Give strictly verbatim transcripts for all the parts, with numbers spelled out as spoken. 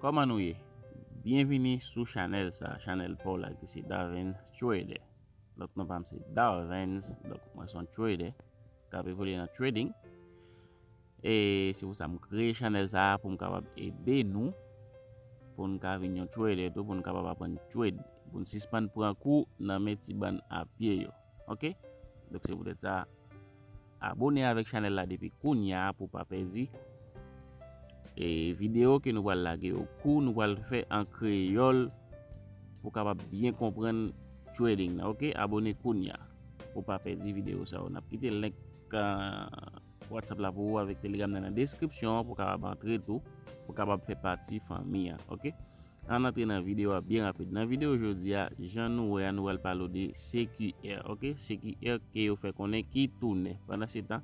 Kòman nou ye? Byenvini sou chanèl sa, chanèl pa w la ki se Darvens Trader. Donk non pa m se Darvens, donk mwen se yon trader k ap evolye nan trading. E se pou sa m kreye chanèl sa a pou m kapab ede nou, pou n ka vin yon trader tou, pou n kapab aprann trade, pou n sispann pran kou nan men ti bann a pye yo. Oke? Donk se poutèt sa, abone avèk chanèl la depi kounye a pou w pa pèdi e videyo ke nou pral lage yo, kou nou pral fè an kreyòl pou w kapab byen konprann trading nan. Oke, abone kounye a pou w pa pèdi videyo sa yo. N ap kite link WhatsApp la pou ou avèk Telegram nan nan deskripsyon an pou w kapab antre tou, pou w kapab fè pati fanmi an. Oke? Ann antre nan videyo a byen rapid. Nan videyo jodi a, jan nou wè a, nou pral pale w de C Q R, oke? C Q R ke yo fè konnen ki tounen. Pandan se tan,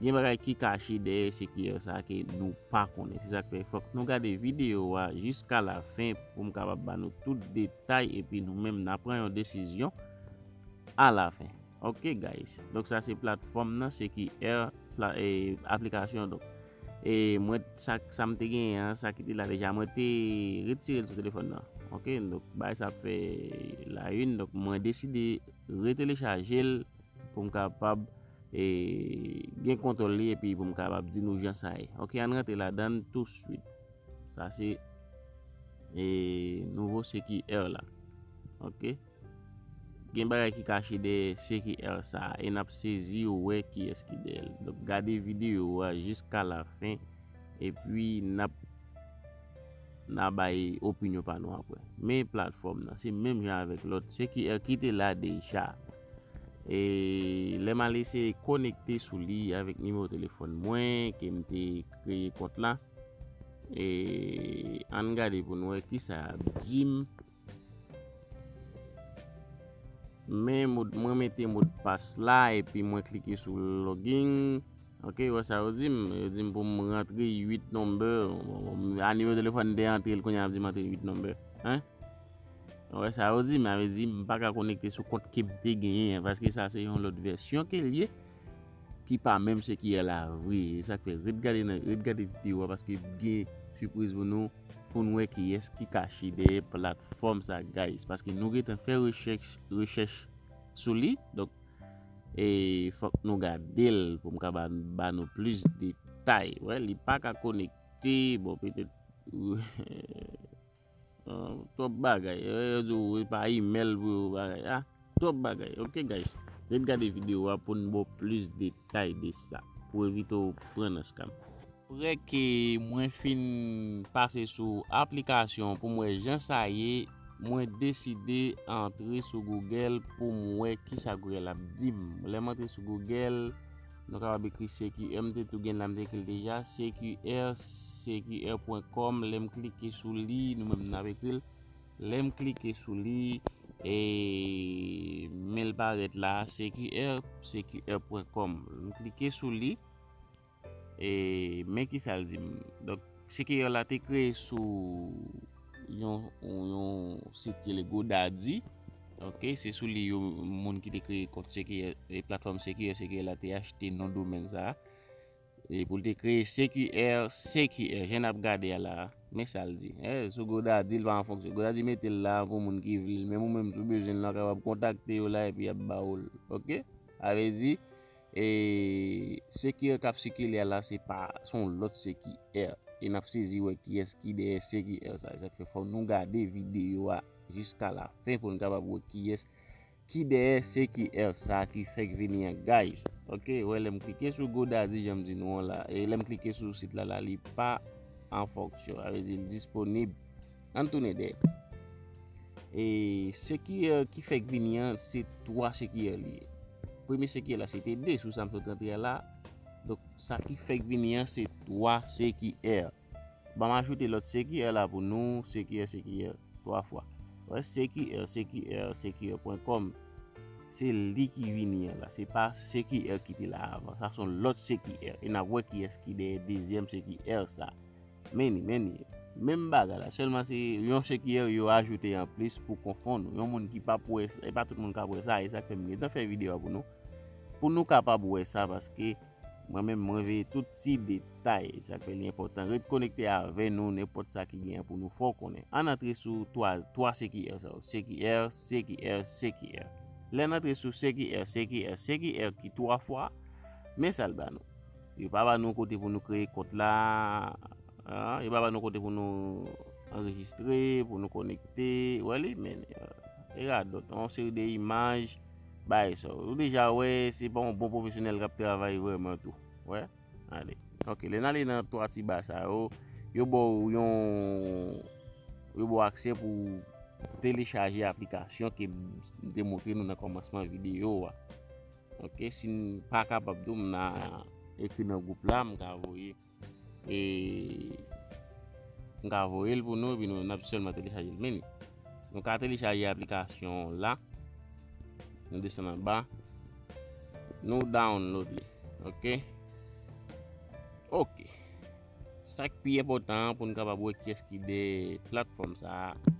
gen bagay ki kache dèyè C Q R sa a ke nou pa konnen. Se sa k fè fòk nou gade videyo a jiska lafen pou m kapab ba nou tout detay epi nou menm n a pran yon desizyon alafen. Oke, guys. Donk sa se platfòm nan, C Q R, pla, e, aplikasyon. Donk, e mwen, sa, sa m te genyen an, sa ki te la deja, mwen te retire l sou telefòn nan. Oke, donk bagay sa ap fè la une, donk mwen deside retelechaje l pou m kapab e, gen kontwòl li epi pou m kapab di nou jan sa ye. Oke, ann rantre ladan l tou swit. Sa se e, nouvo C Q R la. Oke. Gen bagay ki kache dèyè C Q R sa a, e n ap sezi wè kiyès ki dèyè l. Donk gade videyo a jiska lafen, epi n ap, n a bay opinyon pa nou apre. Men platfòm nan, se menm jan avèk lòt C Q R ki te la deja. E lè m al eseye konekte sou li avèk nimewo telefòn mwen ke m te kreye kont la, e ann gade pou n wè kisa y ap di m. Men mwen mete modpas la epi mwen klike sou login. Oke, wè sa yo di m. Yo di m pou m rantre uit number. A nimewo telefòn m te antre l, kounye a ap di m antre uit number. Hein? Wè sa yo di m, sa vle di m pa ka konekte sou kont ke m te genyen an, paske sa se yon lòt vèsyon ke l ye, ki pa menm se ki la vre. E sa k fè, ret gade nan, ret gade videyo a, paske gen sipriz pou nou, pou n wè kiyès ki kache dèyè platfòm sa, guys. Paske nou gentan fè rechèch, rechèch sou li. Donk, e fòk nou gade l pou m ka ba, ba nou plis detay. Wè, li pa ka konekte, bon, petèt, twòp bagay. Yo, yo di w, e pa imèl pou yo bagay. Ah, twòp bagay. Oke, guys. Ret gade videyo a pou n ba w plis detay de sa. Pou evite w pran nan scam. Apre ke mwen fin pase sou aplikasyon pou m wè jan sa ye, mwen deside antre sou Google pou m wè kisa Google ap di m. Lè m antre sou Google, nou kapab ekri C Q R, m te tou gen la, m te ekri l deja, C Q R, C Q R pwen kòm, lè m klike sou li, nou menm n ap ekri l. Lè m klike sou li, e, men l parèt la, C Q R, C Q R pwen kòm. M klike sou li, e, men kisa l di m. Donk, C Q R la te kreye sou yon, yon sit ki rele GoDaddy. Oke, se sou li yo moun ki te kreye kont C Q R, e, platfòm C Q R, C Q R la te achte non domèn sa a. E pou l te kreye C Q R, C Q R, jan n ap gade a la, men sa l di. E, sou GoDaddy, l pa an fonksyon. GoDaddy mete l la pou moun ki vle l, menm ou menm si w bezwen l, w kapab kontakte yo la epi y ap ba w l. Oke? Sa vle di, e, C Q R k ap sikile a la, se pa, se yon lòt C Q R. E n ap sezi wè kiyès ki dèyè C Q R sa. Sa k fè fò nou gade videyo a jiska lafen pou n kapab wè kiyès ki dèyè C Q R sa ki fèk vini an, guys. Oke, wè lè m klike sou GoDaddy, jan m di nou an la, e lè m klike sou sit la, la, li pa an fonksyon. Sa vle di l disponib. Ann tounen dèyè. E C Q R ki fèk vini an, se twa C Q R li ye. Premye C Q R la, se te de sou sa m sot rantre a la. Donk, sa ki fèk vini an, se twa C Q R. Ban m ajoute lòt C Q R la pou nou, C Q R, C Q R, twa fwa. Wè, C Q R, C Q R, C Q R pwen kòm. Se li ki vini an la. Se pa C Q R ki te la avan. Sa se yon lòt C Q R. E n ap wè kiyès ki dèyè dezyèm C Q R sa. Men li, men li. Menm bagay la. Sèlman se yon C Q R yo ajoute anplis pou konfonn ou. Yon moun ki p ap wè sa, e pa tout moun k ap wè sa. E sa k fè m gentan fè videyo a pou nou. Pou nou kapab wè sa, paske Mwen menm, mwen veye tout ti detay. Sa k fè li enpòtan. Ret konekte avè nou, nenpòt sa ki genyen pou nou fè w konnen. Ann antre sou twa, twa C Q R sa yo. C Q R, C Q R, C Q R. Lè n antre sou C Q R, C Q R, C Q R ki twa fwa, men sa l ba nou. Yo pa ba nou kote pou nou kreye kont la. An, yo pa ba nou kote pou nou anrejistre, pou nou konekte. Wè li, men, e radòt, yon seri de imaj, bay sa. Ou deja wè, se pa yon bon pwofesyonèl k ap travay vrèman tou. Wè, ale. Ok, lè n ale nan twa ti ba sa yo, yo ba w yon, yo ba w aksè pou telechaje aplikasyon ke m te montre nou nan kòmansman videyo a. Ok, si n pa kapab tou, m a ekri nan gwoup la, m ka voye e m ka voye l pou nou, epi nou, n ap sèlman telechaje l. Men li, nou ka telechaje aplikasyon la, nou desann anba, nou download li. Ok. Ok. Sa k pi enpòtan an, pou n kapab wè kiyès ki dèyè platfòm sa a,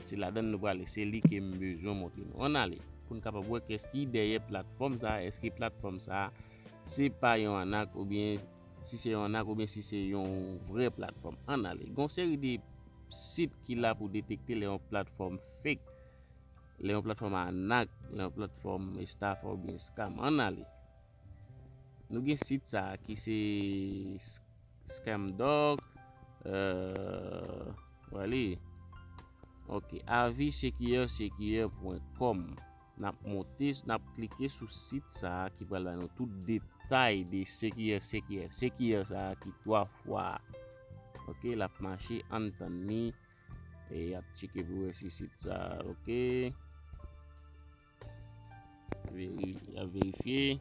se ladan l nou prale, se li ke m bezwen montre nou. Ann ale, pou n kapab wè kiyès ki dèyè platfòm sa a, èske platfòm sa a, se pa yon anak oubyen si se yon anak oubyen si se yon vrè platfòm. Ann ale. Gon seri de sit ki la pou detekte lè yon platfòm fake, lè yon platfòm anak, lè yon platfòm estafa oubyen scam. Ann ale. Nou gen sit sa a ki se s-, Scamdoc, euh, wè li. Ok, avi C Q R C Q R pwen kòm. N ap monte, n ap klike sou sit sa a ki pral ba nou tout detay de C Q R, C Q R, C Q R sa a ki twa fwa. Ok, l ap mache, ann tann li. E y ap tcheke pou wè si sit sa a, ok. Veri-, y ap verifye.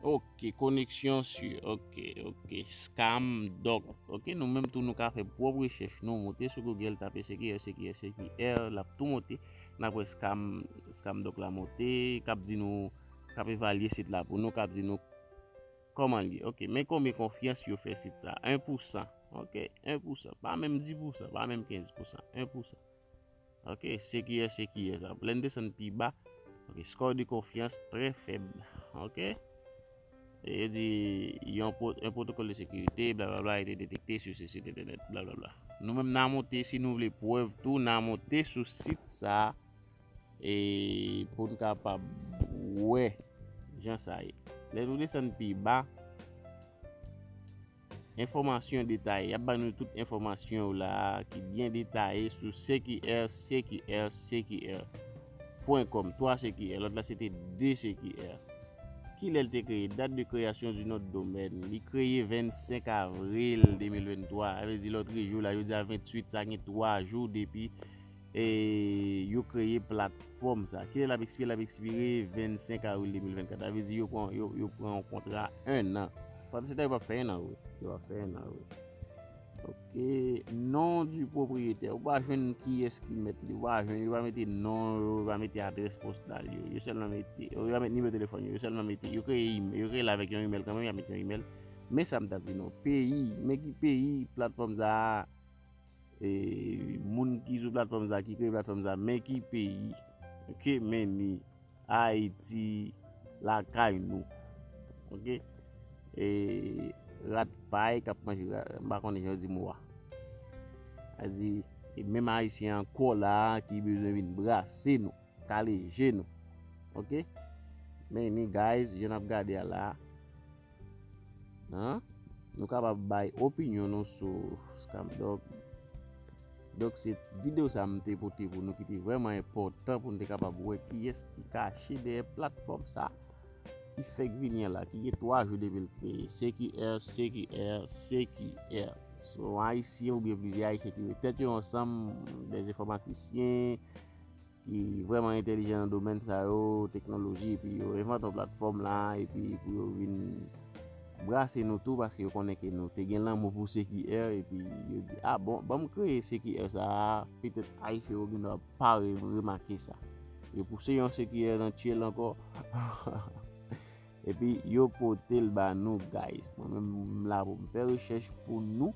Ok, koneksyon si, ok, ok. Scamdoc. Ok, nou menm tou nou ka fè pwòp rechèch nou, moute sou Google, tape C Q R, C Q R, C Q R, l ap tou monte. N ap wè scam, Scamdoc la monte, k ap di nou, k ap evalye sit la pou nou, k ap di nou kòman l ye. Ok, men konbyen konfyans yo fè sit sa? En pousan. Ok, en pousan. Pa menm dis pousan, pa menm kenz pousan, en pousan. Ok, C Q R, C Q R sa. Lè n desann pi ba, ok, score de confiance très faible. Ok? E yo di, yon pro-, un protocole de sécurité, blablabla, a été détecté sur ce site internet, blablabla. Nou menm n a monte, si nou vle prèv tou, n a monte sou sit sa a, e pou n kapab wè jan sa ye. Lè nou desann pi ba, enfòmasyon detaye. Y ap ba nou tout enfòmasyon yo la a ki byen detaye sou C Q R, C Q R, C Q R pwen kòm, twa C Q R, lòt la se te de C Q R. Kilè l te kreye? Date de création du nom de domaine. Li kreye vennsenk avril de mil venntwa. Sa vle di lòt jou la, jodi a venntuit, sa gen twa jou depi e yo kreye platfòm sa. Kilè l ap ekspire? L ap ekspire vennsenk avril de mil vennkat. Sa vle di yo pran, yo, yo pran yon kontra en an. Pandan se tan, yo p ap fè en an vre. Yo p ap fè en an vre. Ok, nom du propriétaire. Ou pa jwenn kiyès ki mèt li. Ou pa jwenn, yo pa mete non yo, yo pa mete adrès postal yo. Yo sèlman mete, yo pa mete nimewo telefòn yo, yo sèlman mete, yo kreye im-, yo kreye l avèk yon imèl kanmenm, y ap mete yon imèl. Men sa m t ap di nou, peyi, men ki peyi platfòm sa a, e, moun ki sou platfòm sa, ki kreye platfòm sa, men ki peyi, ok, men ni Ayiti, lakay nou. Ok? E, rat pay k ap manje ra-, m pa konnen jan yo di mo a. Sa di, e menm Ayisyen ankò la a ki bezwen vin brase nou, kale je nou. Ok? Men ni, guys, jan n ap gade a la a. An? Nou kapab bay opinyon nou sou Scamdoc. Donk, se videyo sa a m te pote pou nou ki te vrèman enpòtan pou n te kapab wè kiyès ki kache dèyè platfòm sa a ki fèk vini an la, ki gen twa jou depi l kreye. C Q R, C Q R, C Q R. Se yon Ayisyen oubyen plizyè Ayisyen ki met tèt yo ansanm, dè enfòmatisyen, ki vrèman entèlijan nan domèn sa yo, teknoloji, epi yo envante yon platfòm la, epi pou yo vin brase nou tou, paske yo konnen ke nou te gen lanmou pou C Q R, epi yo di, "A bon, ban m kreye C Q R sa a, petèt Ayisyen yo gen dwa pa re-, remake sa." Yo pouse yon C Q R nan tye l ankò. Epi yo pote l ba nou, guys. Mwen menm, m la pou m fè rechèch pou nou.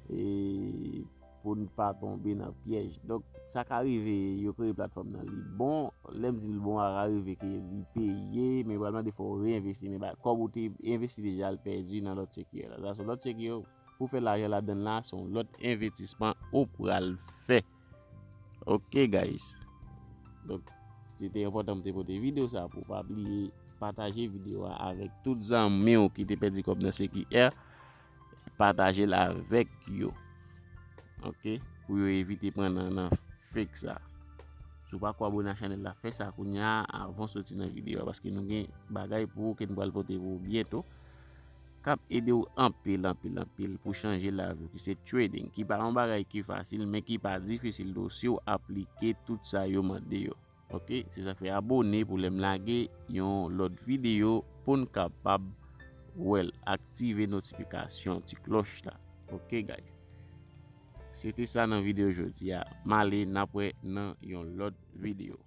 E pou n pa tonbe nan pyèj. Donk, sa ka rive yo kreye platfòm nan li bon, lè m di l bon, a ka rive ke li peye, men yo pral mande fò w reenvesti, men ba, kòb ou te envesti deja, l pèdi nan lòt sekirè la. Sa se yon lòt sekirè pou fè lajan ladan l la, se yon lòt envestisman ou pral fè. Ok, guys. Donk, se te enpòtan m te pote videyo sa pou pa bliye pataje videyo a avèk tout zanmi w ki te pèdi kòb nan sekirè. Pataje l avèk yo. Ok? Pou yo evite pran nan, nan fake sa. Si w pa ko abone a chanèl la, fè sa kounye a avan soti nan videyo a, paske nou gen bagay pou ou ke nou pral pote pou ou byento, k ap ede w anpil, anpil, anpil pou chanje lavi w, ki se trading, ki pa yon bagay ki fasil, men ki pa difisil tou si w aplike tout sa yo mande yo. Ok, se sa k fè abone pou lè m lage yon lòt videyo pou n kapab wè l. Aktive notifikasyon, ti klòch la. Ok, guys. Se te sa nan videyo jodi a. M ale, n ap wè nan yon lòt videyo.